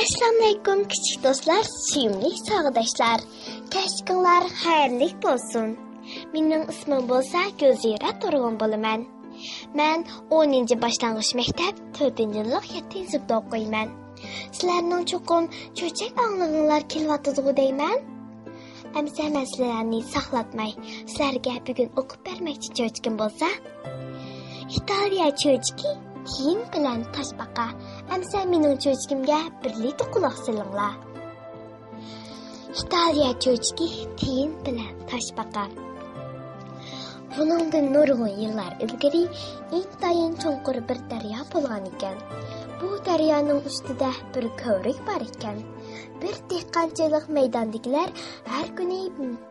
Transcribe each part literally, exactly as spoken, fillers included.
ئەسسالامۇئەلەيكۇم، كىچىك دوستلار، سۆيۈملۈك ساۋاقداشلار. كەچلىكىڭلار خەيرلىك بولسۇن. مېنىڭ ئىسمىم بولسا گۈلزىرە تۇرغۇن بولىمەن. مەن ئونىنچى باشلانغۇچ مەكتەپ تۆتىنچى يىللىق يەتتىنچى سىنىپتا ئوقۇيمەن. سىلەرنىڭ چوقۇم چۆچەك ئاڭلىغۇڭلار كېلىۋاتىدىغۇ دەيمەن. ئەمسە مەن سىلەرنى ساقلاتماي، سىلەرگە بۈگۈن ئوقۇپ بەرمەكچى چۆچىكىم بولسا، ئىتالىيە چۆچىكى تىيىن بىلەن تاشپاقا. ئەمسە مېنىڭ چۆچىكىمگە بىرلىكتە قۇلاق سېلىڭلار. ئىتالىيە چۆچىكى تىيىن بىلەن تاشپاقا. بۇنىڭدىن نۇرغۇن يىللار ئىلگىرى ئىنتايىن چوڭقۇر بىر دەريا بولغان ئىكەن. بۇ دەريانىڭ ئۈستىدە بىر كۆۋرۈك بار ئىكەن. بىر دېھقانچىلىق مەيدانىدىكىلەر ھەر كۈنى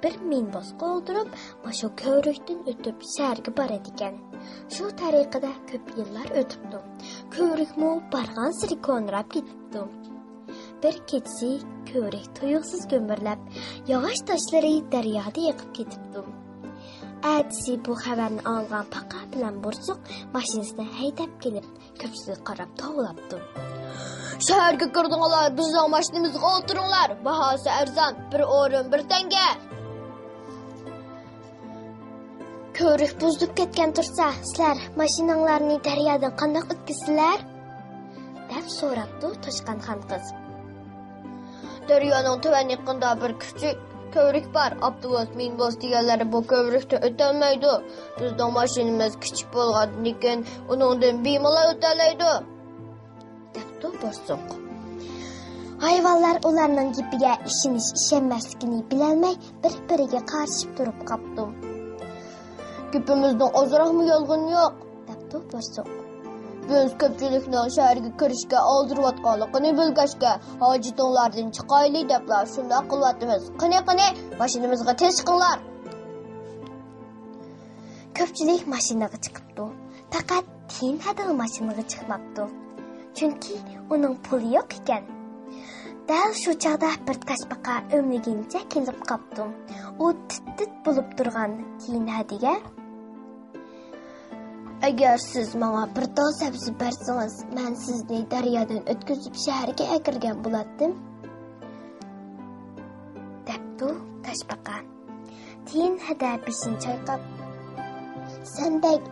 بىر مىنىبۇسقا ئولتۇرۇپ، مۇشۇ كۆۋرۈكتىن ئۆتۈپ شەھەرگە بارىدىكەن. شۇ تەرىقىدە كۆپ يىللار ئۆتۈپتۇ. كۆۋرۈكمۇ بارغانسېرى كونىراپ كېتىپتۇ. بىر كېچىسى كۆۋرۈك تۇيۇقسىز گۈمۈرلەپ، ياغاچ تاشلىرى دەريادا ئېقىپ كېتىپتۇ. ئەتىسى بۇ خەۋەرنى ئاڭلىغان پاقا بىلەن بورسۇق ماشىنىسىنى ھەيدەپ كېلىپ، كۆپچىلىككە قاراپ توۋلاپتۇ. شەھەرگە كىردىڭلار، بىزنىڭ ماشىنىمىزغا ئولتۇرۇڭلار، باھاسى ئەرزان، بىر ئورۇن بىر تەڭگە. كۆۋرۈك بۇزۇلۇپ كەتكەن تۇرسا، سىلەر ماشىناڭلارنى دەريادىن قانداق ئۆتكۈزىسىلەر؟ دەپ سوراپتۇ توشقان خان قىز. دەريانىڭ تۆۋەن يېقىندا بىر كىچىك كۆۋرۈك بار. ئاپتوبۇس، مىنىبۇس دېگەنلەر بۇ كۆۋرۈكتىن ئۆتەلمەيدۇ. بىزنىڭ ماشىنىمىز كىچىك بولغاندىكىن، ئۇنىڭدىن بىمالال ئۆتەلەيدۇ، دەپتۇ بورسۇق. ھايۋانلار ئۇلارنىڭ گېپىگە ئىشىنىش-ئىشەنمەسلىكىنى بىلەلمەي، بىر-بىرىگە قارىشىپ تۇرۇپ قاپتۇ. گېپىمىزنىڭ ئازراقمۇ يالغىنى يوق، دەپتۇ بورسۇق. بىز كۆپچىلىكنىڭ شەھەرگە كىرىشكە ئالدىراۋاتقانلىقىنى بىلگەچكە، ھاجىتىڭلاردىن چىقايلى دەپلا شۇنداق قىلىۋاتىمىز. قېنى، قېنى، ماشىنىمىزغا تېز چىقىڭلار. كۆپچىلىك ماشىنىغا چىقىپتۇ. پەقەت تىيىن ھەدىلا ماشىنىغا چىقماپتۇ. چۈنكى ئۇنىڭ پۇلى يوق ئىكەن. دەل شۇ چاغدا بىر تاشپاقا ئۆمىلىگىنىچە كېلىپ قاپتۇ. ئۇ تىت-تىت بولۇپ تۇرغان تىيىن ھەدىگە، ئەگەر سىز ماڭا بىر تال سەۋزە بەرسىڭىز، مەن سىزنى دەريادىن ئۆتكۈزۈپ شەھەرگە ئەكىرگەن بولاتتىم، دەپتۇ تاشپاقا. تىيىن ھەدە بېشىنى چايقاپ، سەن بەك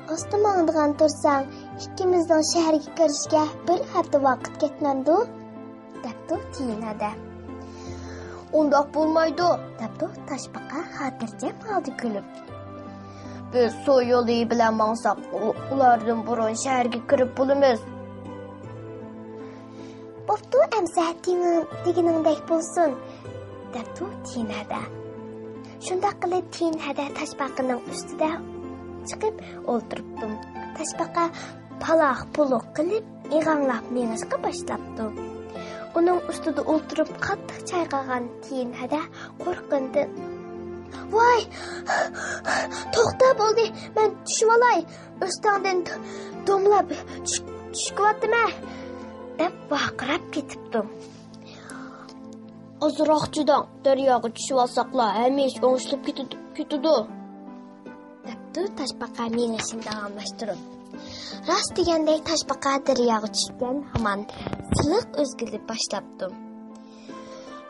ئاستا ماڭىدىغان تۇرساڭ، ئىككىمىزنىڭ شەھەرگە كىرىشكە بىر ھەپتە ۋاقىت كەتمەمدۇ؟ دەپتۇ تىيىن ھەدە. ئۇنداق بولمايدۇ، دەپتۇ تاشپاقا خاتىرجەم ھالدا كۈلۈپ. بىز سۇ يولى بىلەن ماڭساق، ئۇ-، ئۇلاردىن بۇرۇن شەھەرگە كىرىپ بولىمىز. بوپتۇ، ئەمسە دېگىنىڭدەك بولسۇن، دەپتۇ تىيىن ھەدە. شۇنداق قىلىپ تىيىن ھەدە تاشپاقىنىڭ ئۈستىدە چىقىپ ئولتۇرۇپتۇ. تاشپاقا پالاق-پۇلۇق قىلىپ، ئىغاڭلاپ مېڭىشقا باشلاپتۇ. ئۇنىڭ ئۈستىدە ئولتۇرۇپ قاتتىق چايقالغان تىيىن ھەدە قورققىنىدىن، ۋاي، توختا، بولدى، مەن چۈشۈۋالاي، ئۆستەڭدىن دومىلاپ چۈش-، چۈشۈۋاتىمەن، دەپ ۋارقىراپ كېتىپتۇ. ئازراق چىداڭ، دەرياغا چۈشۈۋالساقلا ھەممە ئىش ئوڭشىلىپ كېتىدۇ، كېتىدۇ، دەپتۇ تاشپاقا مېڭىشىنى داۋاملاشتۇرۇپ. راست دېگەندەك تاشپاقا دەرياغا چۈشكەن ھامان سىلىق ئۈزگىلى باشلاپتۇ.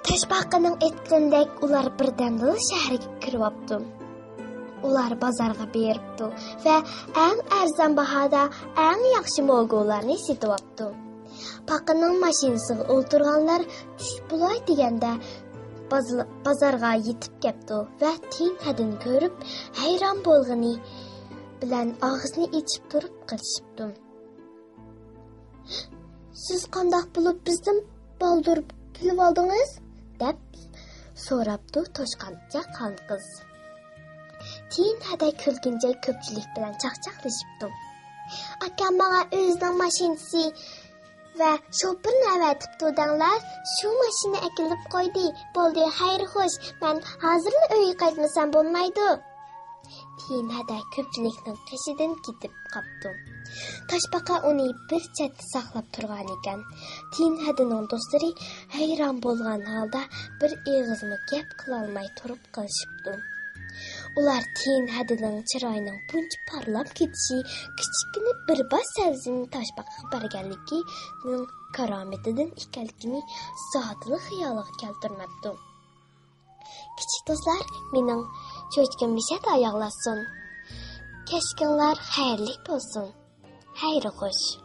تاشپاقىنىڭ ئېيتقىنىدەك ئۇلار بىردەمدىلا شەھەرگە كىرىۋاپتۇ. ئۇلار بازارغا بېرىپتۇ ۋە ئەڭ ئەرزان باھادا ئەڭ ياخشى موگۇلارنى سېتىۋاپتۇ. پاقىنىڭ ماشىنىسىغا ئولتۇرغانلار چۈش بولاي دېگەندە بازل-، بازارغا يېتىپ كەپتۇ ۋە تىيىن ھەدىنى كۆرۈپ ھەيران بولغىنى بىلەن ئاغزىنى ئېچىپ تۇرۇپ قېلىشىپتۇ. سىز قانداق بولۇپ بىزدىن بالدۇر كېلىۋالدىڭىز؟ دەپ سوراپتۇ توشقانچە خان قىز. تىيىن ھەدە كۈلگىنىچە كۆپچىلىك بىلەن چاقچاقلىشىپتۇ. ئاكام ماڭا ئۆزىنىڭ ماشىنىسى ۋە شوپۇرنى ئەۋەتىپتۇ دەڭلار، شۇ ماشىنا ئەكېلىپ قويدى. بولدى، خەير خوش، مەن ھازىرلا ئۆيگە قايتمىسام بولمايدۇ. تىيىن ھەدە كۆپچىلىكنىڭ قېشىدىن كېتىپ قاپتۇ. تاشپاقا ئۇنى بىر چەتتە ساقلاپ تۇرغانىكەن. تىيىن ھەدىنىڭ دوستلىرى ھەيران بولغان ھالدا بىر ئېغىزمۇ گەپ قىلالماي تۇرۇپ قېلىشىپتۇ. ئۇلار تىيىن ھەدىنىڭ چىرايىنىڭ بۇنچە پارلاپ كېتىشى، كىچىككىنە بىر باش سەۋزىنى تاشپاقىغا بەرگەنلىكىنىڭ كارامىتىدىن ئىكەنلىكىنى زادىلا خىيالىغا كەلتۈرمەپتۇ. كىچىك دوستلار، مېنىڭ چوچكام مىشەدە ئاياغلاشسۇن. كەچكۈنلەر خەيرلىك بولسۇن. خەير خوش.